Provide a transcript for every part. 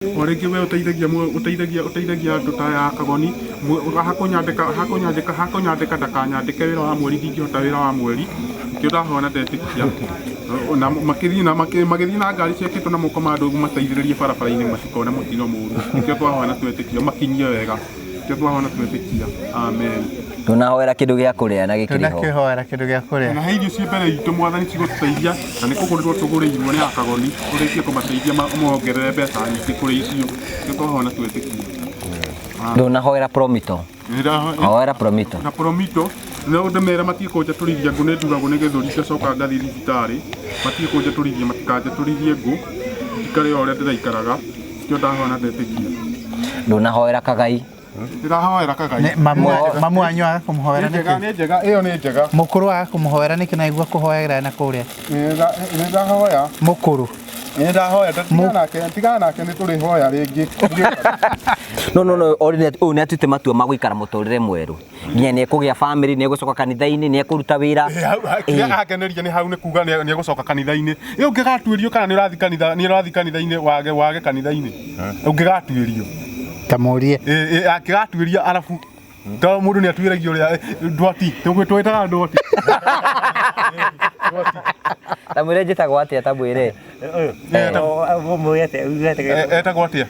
O rĩngĩ we ũteithagia ũteithagia ũteithagia andũ ta aya a Kagoni, hakũnyandĩka hakũnyandĩka hakũnyandĩka ndakanyandĩke wĩra wa mweri, ndingĩhota wĩra wa mweri, nĩkĩo ndahoya na ndetĩkia. Na makĩthiĩ na magĩthiĩ na ngari ciakĩtwo na moko ma andũ mateithĩrĩrie barabara-inĩ matikone mũtino mũru, nĩkĩo twahoya na twetĩkia ũmakinyie wega, nĩkĩo twahoya na twetĩkia. Amen. Ndũnahoera kĩndũ gĩa kũrĩa na gĩkĩrĩ ho. Ndũnakĩhoera kĩndũ gĩa kũrĩa. Na he irio ciĩ mbere itũ Mwathani cigũtũteithia na nĩ kũgũrĩrwo tũgũrĩirwo nĩ Akagoni ũrĩkie kũmateithia mongerere mbeca nyingĩ kũrĩ icio. Nĩkĩo twahoya na twetĩkia. Ndũnahoera Promito. Hoera Promito. Na Promito no ndĩmere matige kũnjatũrithia ngũ nĩ nduragwo nĩ gĩthũri ngacoka ngathiĩ thibitarĩ matige kũnjatũrithia matikanjatũrithie ngũ njikare o ũrĩa ndĩraikaraga nĩkĩo ndahoya na ndetĩkia. Ndũnahoera Kagai. Ndĩrahoera kagai. Nĩ- mamu mamu wanyu aga kũmũhoera Nĩ njega, nĩkĩ? nĩ njega, ĩyo nĩ njega. Mũkũrũ aga kũmũhoera nĩkĩ na aigua kũhoera na kũrĩa? Nĩ ndahoya. Mũkũrũ. Nĩ ndahoya, tigana nake, tigana nake nĩ tũrĩhoya rĩngĩ. No no no ũyũ nĩ atuĩte matua ma gũikara mũtũrĩre mwerũ. Nginya nĩ ekũgĩa family, nĩ egũcoka kanitha-inĩ, nĩ ekũruta wĩra. Kĩrĩa angeneria nĩ hau nĩ kuga nĩ egũcoka kanitha-inĩ. Ĩ ũngĩgatuĩrio kana nĩ ũrathiĩ kanitha, nĩ ũrathiĩ kanitha-inĩ wage wage kanitha-inĩ. Ũngĩgatuĩrio. Ta mũrie. Ĩ angĩgatuĩria arabu to mũndũ nĩ atuĩragio ũrĩa ndwati, twĩtaga ndwati. Ta mwĩre njĩtagwo atĩa ta mwĩre. Etagwo atĩa?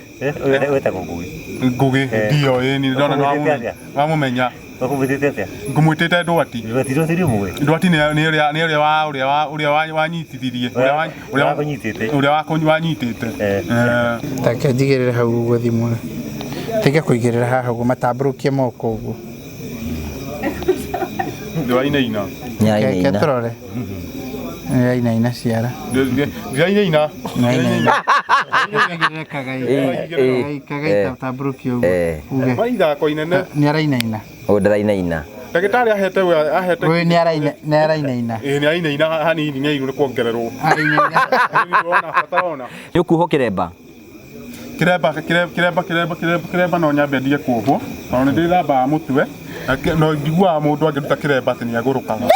Wetagwo Ngũgĩ. Ngũgĩ, ndio ĩ ni ndona Ũkũmwĩtĩte atĩa? wamũmenya. Ũkũmwĩtĩte atĩa? Ngũmwĩtĩte Ndwati. Ndwati Ndwati nĩ mũĩ. Ndwati nĩ nĩ ũrĩa nĩ ũrĩa wa ũrĩa wa ũrĩa wa wanyitithirie ũrĩa wa ũrĩa wakũnyitĩte. Ũrĩa wanyitĩte. Eh. Take njigĩrĩre hau ũguo thimũ. Tiga kũigĩrĩra haha ũguo matambũrũkie moko ũguo. Ndĩrainaina. Reke tũrore. Nĩrainaina ciara. Ndĩrainaina. Nĩrainaina. Igĩrĩre kagai. Kagai kagai tatambũrũkie ũguo. Uge. Ma ithako inene. Nĩarainaina. Ũyũ ndarainaina. Ndagĩtarĩ ahete we ahete. Ũyũ nĩaraina nĩarainaina. Ĩĩ nĩarainaina hanini nĩairwo nĩ kuongererwo. Arainaina. Nĩũrona bata ona. Nĩ ũkuohwo kĩremba? Kĩremba kĩremba kĩremba kĩremba kĩremba no nyambe ndige kuohwo tondũ nĩ ndĩthambaga mũtwe na no njiguaga mũndũ angĩruta kĩremba atĩ nĩ agũrũkaga.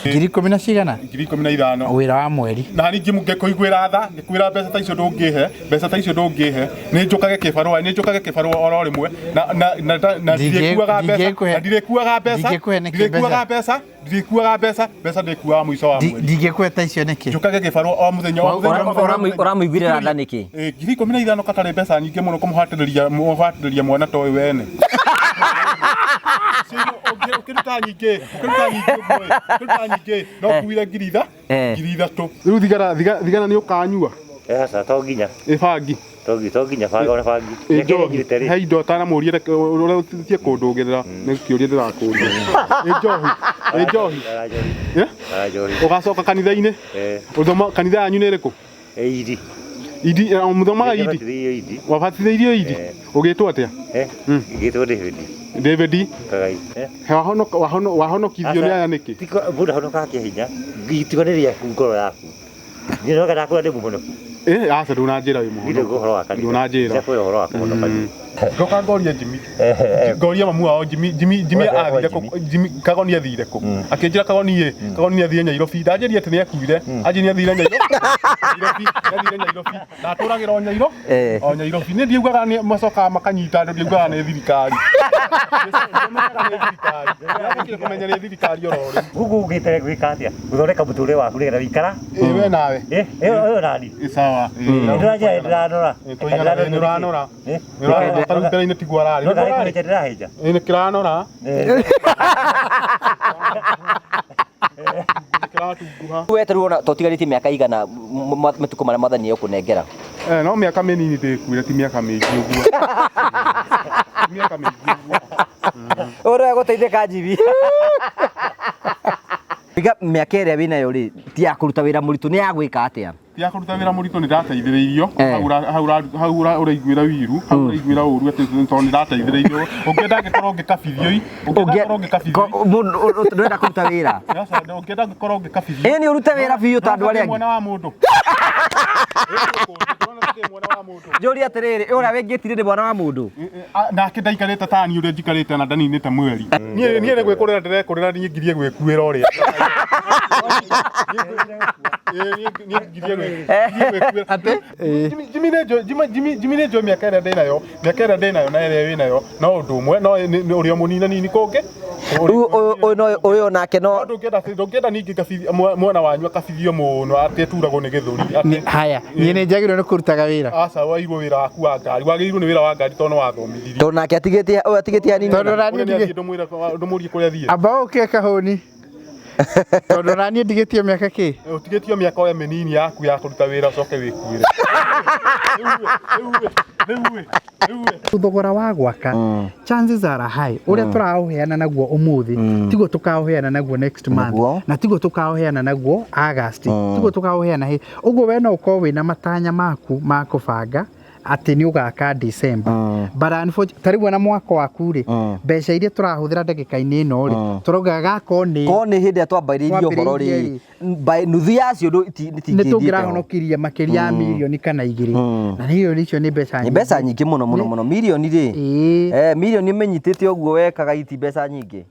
15,000 na cigana? 15,000. Wĩra wa mweri. Na ningĩ ngĩkũiguĩra tha ngĩkwĩra mbeca ta icio ndũngĩhe mbeca ta icio ndũngĩhe nĩ njũkage kĩbarũa nĩ njũkage kĩbarũa oro rĩmwe na na na na ndirĩkuaga mbeca na ndirĩkuaga mbeca Ndingĩkũhe nĩkĩ ndirĩkuaga mbeca ndirĩkuaga mbeca mbeca ndĩkuaga mũico wa mweri. Ndingĩkũhe ta icio nĩkĩ? Njũkage kĩbarũa o mũthenya o mũthenya o mũthenya. Ũramũiguĩra tha nĩkĩ? 15,000 katarĩ mbeca nyingĩ mũno kũmũhatĩrĩria mũhatĩrĩria mwana ta ũyũ wene. Ũkĩruta nyingĩ ũkĩruta nyingĩ ũguo ĩ, ũkĩruta nyingĩ no kuire 3,000. Rĩu thigara thigara nĩ ũkanyua? Aca to nginya. Ĩ bangi? To nginya bangi ona bangi. Ĩ njohi? He indo ũtanamũria reke ũrĩa ũtige kũndũgĩrĩra nĩ kĩũria ndĩrakũria. Ĩ njohi? Ĩ njohi? Njohi. Ũgacoka kanitha-inĩ? Ũthoma kanitha yanyu nĩ ĩrĩkũ? Idi. Idi, mũthomaga Idi? Nĩndabatithĩirio Idi. Wabatithĩirio Idi? Ũgĩtwo atĩa? Ngĩtwo David. David? Kagai. Wahonokithio nĩ aya nĩkĩ? Mũndũ ahonokaga kĩa hinya. Itigo nĩ rĩaku ngoro yaku. Niĩ no ndakwĩra ndĩ mũhonoku. Aca ndũnanjĩra wĩ mũhonoku. Ndirĩ ũhoro wa kanitha. Ndũnanjĩra. Ndirakũhe ũhoro wa kũhonokania. Ngoka ngorie Jimmy. Ngoria mamu wao Jimmy Jimmy Jimmy athire kũ Jimmy Kagoni athire kũ akĩnjĩra Kagoni ĩ Kagoni nĩ athire Nyairobi ndanjĩrire atĩ nĩ akuire anjĩrire nĩ athire Nyairobi Nyairobi nĩ athire Nyairobi na atũragĩra o Nyairo o Nyairobi nĩ ndiugaga nĩ macokaga makanyita andũ ndiugaga nĩ thirikari ndiamenyaga nĩ thirikari ndĩracokire kũmenya nĩ thirikari oro rĩu. Gũkũ ũkĩte gwĩka atĩa? Gũthondeka mũtũrĩre waku nĩgetha wĩikara. Ĩ we nawe. Ĩyo nani? Sawa. Ndĩranjĩra ndĩranora. Nĩ ũranora. Nĩ ũranora mbere-inĩ tiguo ararĩ. No ngarĩ kũhĩnja ndĩrahĩnja. Ĩ nĩ kĩranora. Kĩratunguha. We ta rĩu ona tũtigarĩtie mĩaka igana matukũ marĩa mwathani egũkũnengera. No mĩaka mĩnini ndĩkuire ti mĩaka mĩingĩ ũguo. Ti mĩaka mĩingĩ ũguo. Ũrĩa gũteithĩka njibi. Tiga mĩaka ĩrĩa wĩnayo rĩ ti ya kũruta wĩra mũritũ nĩ ya gwĩka atĩa? Ti ya kũruta wĩra mũritũ nĩ ndateithĩrĩirio hau ũraiguĩra wiru hau ũraiguĩra ũru atĩ tondũ nĩ ndateithĩrĩirio ũngĩenda ngĩkorwo ngĩkabithio i ũngĩenda ngĩkorwo ngĩkabithio ndũrenda kũruta wĩra ũngĩenda ngĩkorwo ngĩkabithio ĩĩ nĩ ũrute wĩra biũ ta andũ arĩa angĩ mwana wa mũndũ. Ndĩ mwana wa mũndũ. Njũrie atĩrĩrĩ, ũrĩa wĩngĩtire nĩ mwana wa mũndũ? Nake ndaikarĩte tani ũrĩa njikarĩte na ndaninĩte mweri. Niĩ nĩ gwĩkũrĩra ndĩrekũrĩra, niĩ ngirie gwĩkuĩra ũrĩa. Niĩ ngirie gwĩkuĩra. Atĩ? Jimmy nĩ njũĩ, Jimmy nĩ njũĩ mĩaka ĩrĩa ndĩnayo, mĩaka ĩrĩa ndĩnayo na ĩrĩa wĩnayo no ũndũ ũmwe, no nĩ ũrĩ o mũnina nini kũngĩ. Rĩu ũyũ no ũyũ nake no No ndũngĩenda ningĩ mwana wanyu akabithio mũno atĩ aturagwo nĩ gĩthũri atĩ Haya, niĩ nĩ njagĩrĩirwo nĩ kũrutaga wĩra. Aca, wairwo wĩra waku wa ngari, wagĩrĩirwo nĩ wĩra wa ngari tondũ nĩ wathomithirio. Tondũ nake atigĩtie, ũyũ atigĩtie hanini. Tondũ na niĩ Ũrĩa nĩ ndigĩ athiĩ ndũmũrie kũrĩa athiĩ. Amba ũke kahũni. Tondũ na niĩ ndigĩtie mĩaka kĩ? Ũtigĩtio mĩaka o mĩnini yaku ya kũruta wĩra ũcoke wĩkuĩre. Rĩu rĩu Thogora wa gwaka, chances are high ũrĩa tũraũheana naguo ũmũthĩ tiguo tũkaũheana naguo next month, Nĩguo. na tiguo tũkaũheana naguo August, tiguo tũkaũheana hĩ ũguo. We no ũkorwo wĩna matanya maku ma kũbanga atĩ nĩ ũgaka December, but unfortunately ta rĩu ona mwaka waku rĩ, mbeca iria tũrahũthĩra ndagĩka-inĩ ĩno rĩ, tũrauga gako nĩ Ko nĩ hĩndĩ ĩrĩa twambĩrĩirie ũhoro rĩ, by nuthu yacio nĩ itingĩthiĩte ho. Tũngĩrahonokirie makĩria ya mirioni kana 2, na milioni icio nĩ mbeca Nĩ mbeca nyingĩ mũno mũno mũno, mirioni rĩ. Ĩĩ. Eh, mirioni ĩmenyitĩte ũguo wekaga iti mbeca nyingĩ.